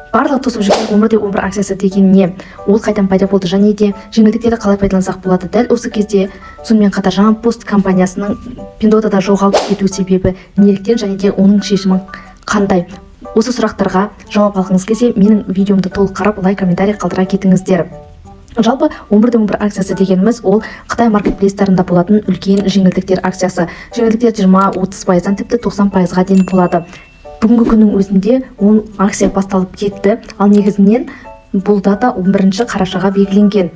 Барлығы тосып жүрген 11.11 акциясы деген не? Ол қайдан пайда болды және де жеңілдіктерді қалай пайдалансақ болады? Дәл осы кезде сонымен қатар Жаңа Пост компаниясының Пиндуодуода жоғалып кету себебі неліктен және де оның шешімі қандай? Осы сұрақтарға жауап алғыңыз келсе, менің видеомды толық қарап, лайк, комментарий қалдыра кетіңіздер. Жалпы 11.11 акциясы дегеніміз ол Қытай маркетплейстарында болатын үлкен жеңілдіктер акциясы. Жеңілдіктер 20-30%-дан тіпті 90%-ға дейін болады. Бүгінгі күннің өзінде он акция басталып кетті, ал негізінен бұл дата 11 қарашаға белгіленген.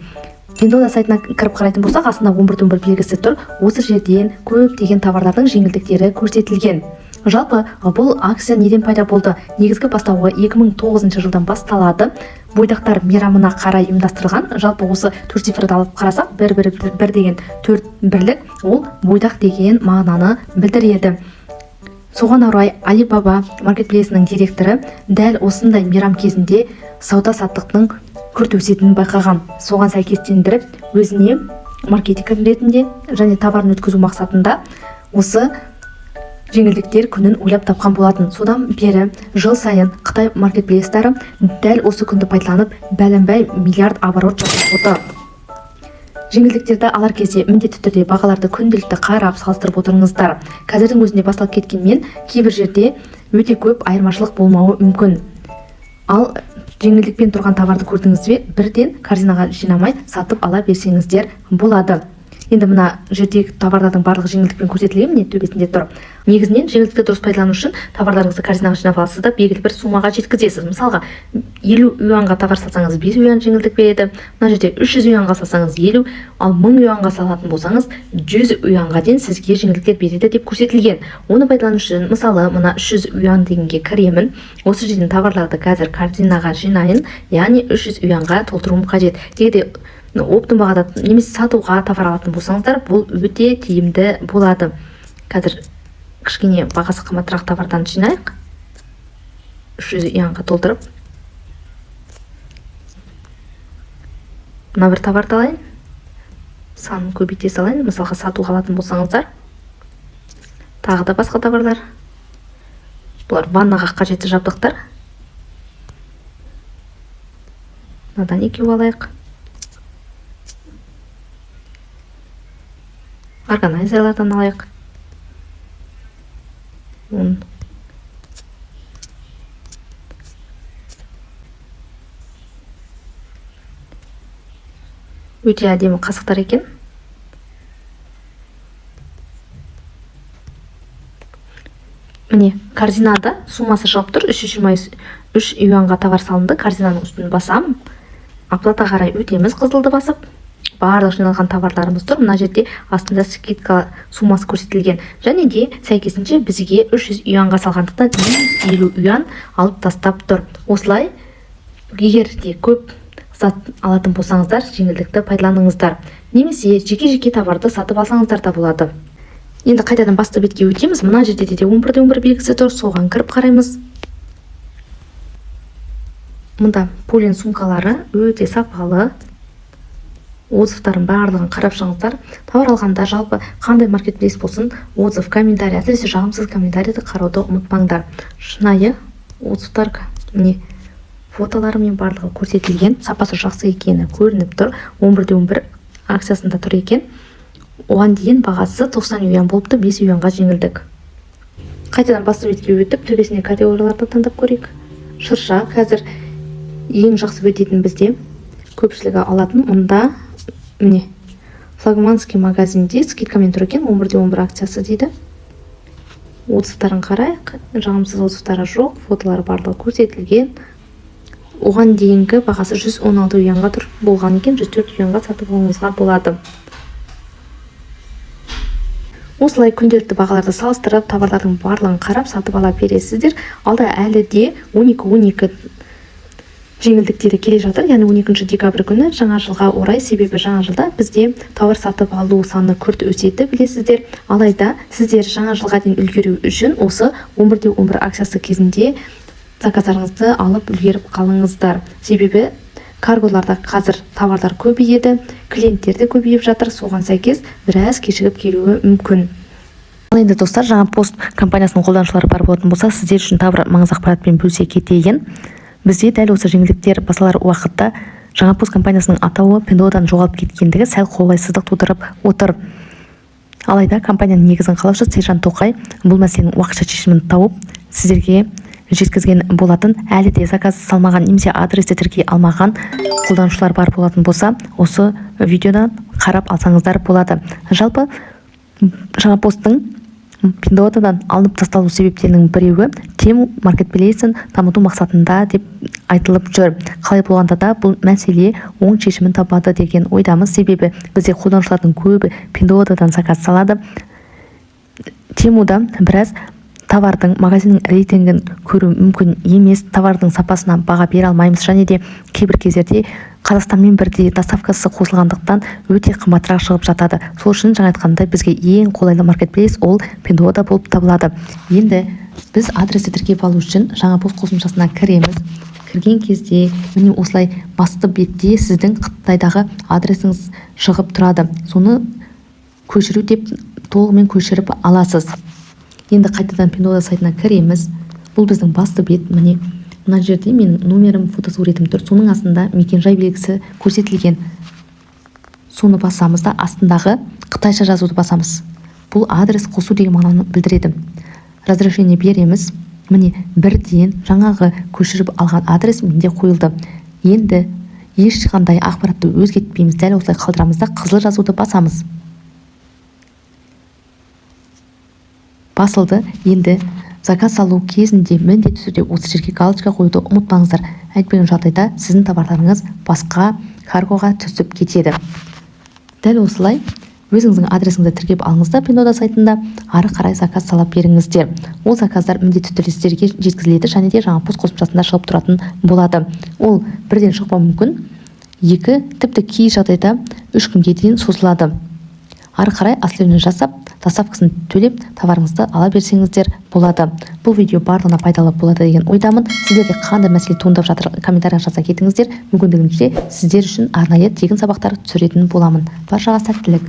Пиндуодуо сайтына кіріп қарайтын болсақ, астында 11.11 белгісі тұр. Осы жерден көптеген товарлардың жеңілдіктері көрсетілген. Жалпы бұл акция неден пайда болды? Негізгі бастауы 2009 жылдан басталады. Бойдақтар мейрамына қарай ұйымдастырылған. Жалпы осы төрт цифрды алып қарасақ, бір бір бір, бір деген төрт бірлік, ол бойдақ деген мағынаны білдіреді. Соған орай Alibaba маркетплейсінің директоры дәл осындай мейрам кезінде сауда саттықтың күрт өсетінін байқаған. Соған сәйкестендіріп, өзіне маркетинг ретінде және товарын өткізу мақсатында осы жеңілдіктер күнін ойлап тапқан болатын. Содан бері жыл сайын Қытай маркетплейстары дәл осы күнді пайдаланып, бәленбай миллиард оборот жасап отыр. Жеңілдіктерді алар кезде міндетті түрде бағаларды күнделікті қарап, салыстырып отырыңыздар. Қазірдің өзінде басталып кеткенмен, кейбір жерде өте көп айырмашылық болмауы мүмкін. Ал жеңілдікпен тұрған товарды көрдіңіз бе, бірден корзинаға жинамай, сатып ала берсеңіздер болады. Енді мына жердегі товарлардың барлығы жеңілдікпен көрсетілген, міне, төбесінде тұр. Негізінен жеңілдікті дұрыс пайдалану үшін товарларыңызды корзинаға жинап аласыз да, белгілі бір суммаға жеткізесіз. Мысалға, 50 юанға товар салсаңыз, 5 юан жеңілдік береді. Мына жерде 300 юанға салсаңыз 50, ал 1000 юанға салатын болсаңыз, 100 юанға дейін сізге жеңілдіктер береді деп көрсетілген. Оны пайдалану үшін, мысалы, мына 300 юан дегенге кіремін. Осы жерден товарларды қазір корзинаға жинайын, яғни 300 юанға толтыруым қажет. Егер де оптом бағада немесе сатуға товар алатын болсаңыздар, бұл өте тиімді болады. Қазір кішкене бағасы қымбатырақ товардан жинайық, 300 юанға толтырып, мына бір товарды алайын, санын көбейте салайын. Мысалға, сатуға алатын болсаңыздар, тағы да басқа товарлар. Бұлар ваннаға қажетті жабдықтар. Мынадан екеу алайық. Органайзерлардан алайық. 10. Өте әдемі қасықтар екен. Міне, корзинада суммасы шығып тұр, 323 юанға товар салынды. Корзинаның үстін басамын, оплата қарай өтеміз. Қызылды басып, барлық жиналған товарларымыз тұр мына жерде, астында скидка суммасы көрсетілген және де сәйкесінше бізге 300 юанға салғандықтан 150 юан алып тастап тұр. Осылай, егер де көп зат алатын болсаңыздар, жеңілдікті пайдаланыңыздар немесе жеке жеке товарды сатып алсаңыздар да болады. Енді қайтадан басты бетке өтеміз. Мына жерде де 11.11 белгісі тұр, соған кіріп қараймыз. Мұнда Полин сумкалары өте сапалы. Отзывтарын барлығын қарап шығыңыздар. Товар алғанда, жалпы қандай маркетплейс болсын, отзыв, комментарий, әсіресе жағымсыз комментарийді қарауды ұмытпаңдар. Шынайы отзывтар, міне, фотоларымен барлығы көрсетілген, сапасы жақсы екені көрініп тұр. 11.11 акциясында тұр екен. Оған дейін бағасы 90 юан болыпты, 5 юанға жеңілдік. Қайтадан басты бетке өтіп, төбесіне категорияларды таңдап көрейік. Шырша қазір ең жақсы өтетін, бізде көпшілігі алатын. Мұнда, міне, флагманский магазинде скидкамен тұр екен, 11.11 акциясы дейді. Отзывтарын қарайық. Жағымсыз отзывтары жоқ, фотолары барлығы көрсетілген. Оған дейінгі бағасы 116 юанға тұр болған екен, 104 юанға сатып алуыңызға болады. Осылай күнделікті бағаларды салыстырып, товарлардың барлығын қарап, сатып ала бересіздер. Алда әлі де 12.12 жеңілдіктері келе жатыр, яғни 12 декабрь күні, жаңа жылға орай. Себебі жаңа жылда бізде товар сатып алу саны күрт өседі, білесіздер. Алайда сіздер жаңа жылға дейін үлгеру үшін осы 11.11 акциясы кезінде заказдарыңызды алып үлгеріп қалыңыздар. Себебі карголарда қазір товарлар көбейеді, клиенттер де көбейіп жатыр, соған сәйкес біраз кешігіп келуі мүмкін. Ал енді, достар, Жаңа Пост компаниясының қолданушылары бар болатын болса, сіздер үшін тағы бір маңызды ақпаратпен бөлісе кетейін. Бізде дәл осы жеңілдіктер басталар уақытта Жаңа Пост компаниясының атауы Пиндуодуодан жоғалып кеткендігі сәл қолайсыздық тудырып отыр. Алайда компанияның негізін қалаушы Сержан Тоқай бұл мәселенің уақытша шешімін тауып, сіздерге жеткізген болатын. Әлі де заказ салмаған немесе адресті тіркей алмаған қолданушылар бар болатын болса, осы видеодан қарап алсаңыздар болады. Жалпы, Жаңа Посттың Пиндуодуодан алынып тасталу себептерінің біреуі Тему маркетплейсін дамыту мақсатында деп айтылып жүр. Қалай болғанда да, бұл мәселе оң шешімін табады деген ойдамыз. Себебі бізде қолданушылардың көбі Пиндуодуодан заказ салады. Темуда біраз товардың, магазиннің рейтингін көру мүмкін емес, товардың сапасына баға бере алмаймыз және де кейбір кездерде Қазақстанмен бірдей доставкасы қосылғандықтан, өте қымбатырақ шығып жатады. Сол үшін, жаңа айтқандай, бізге ең қолайлы маркетплейс ол Пиндуодуо болып табылады. Енді біз адресті тіркеп алу үшін Жаңа Пост қосымшасына кіреміз. Кірген кезде, міне, осылай басты бетте сіздің Қытайдағы адресіңіз шығып тұрады. Соны «Көшіру» деп толығымен көшіріп аласыз. Енді қайтадан Пиндуодуо сайтына кіреміз. Бұл біздің басты бет. Міне, мына жерде менің номерім, фотосуретім тұр. Соның астында мекенжай белгісі көрсетілген. Соны басамыз да, астындағы қытайша жазуды басамыз. Бұл адрес қосу деген мағынаны білдіреді. Разрешение береміз. Міне, бірден жаңағы көшіріп алған адрес менде қойылды. Енді ешқандай ақпаратты өзгертпейміз, дәл осылай қалдырамыз да, қызыл жазуды басамыз. Басылды. Енді заказ салу кезінде міндетті түрде осы жерге галочка қоюды ұмытпаңыздар. Әйтпеген жағдайда сіздің товарларыңыз басқа каргоға түсіп кетеді. Дәл осылай өзіңіздің адресіңізді тіркеп алыңыз да, Пиндуодуо сайтында ары қарай заказ сала беріңіздер. Ол заказдар міндетті түрде сіздерге жеткізіледі және де Жаңа Пост қосымшасында шығып тұратын болады. Ол бірден шықпауы мүмкін, 2, тіпті кей жағдайда 3 күнге дейін созылады. Ары қарай отслеживание жасап, доставкасын төлеп, товарыңызды ала берсеңіздер болады. Бұл видео барлығына пайдалы болады деген ойдамын. Сіздерде қандай мәселе туындап жатыр, комментарий жаза кетіңіздер. Мүмкіндігінше сіздер үшін арнайы тегін сабақтар түсіретін боламын. Баршаға сәттілік!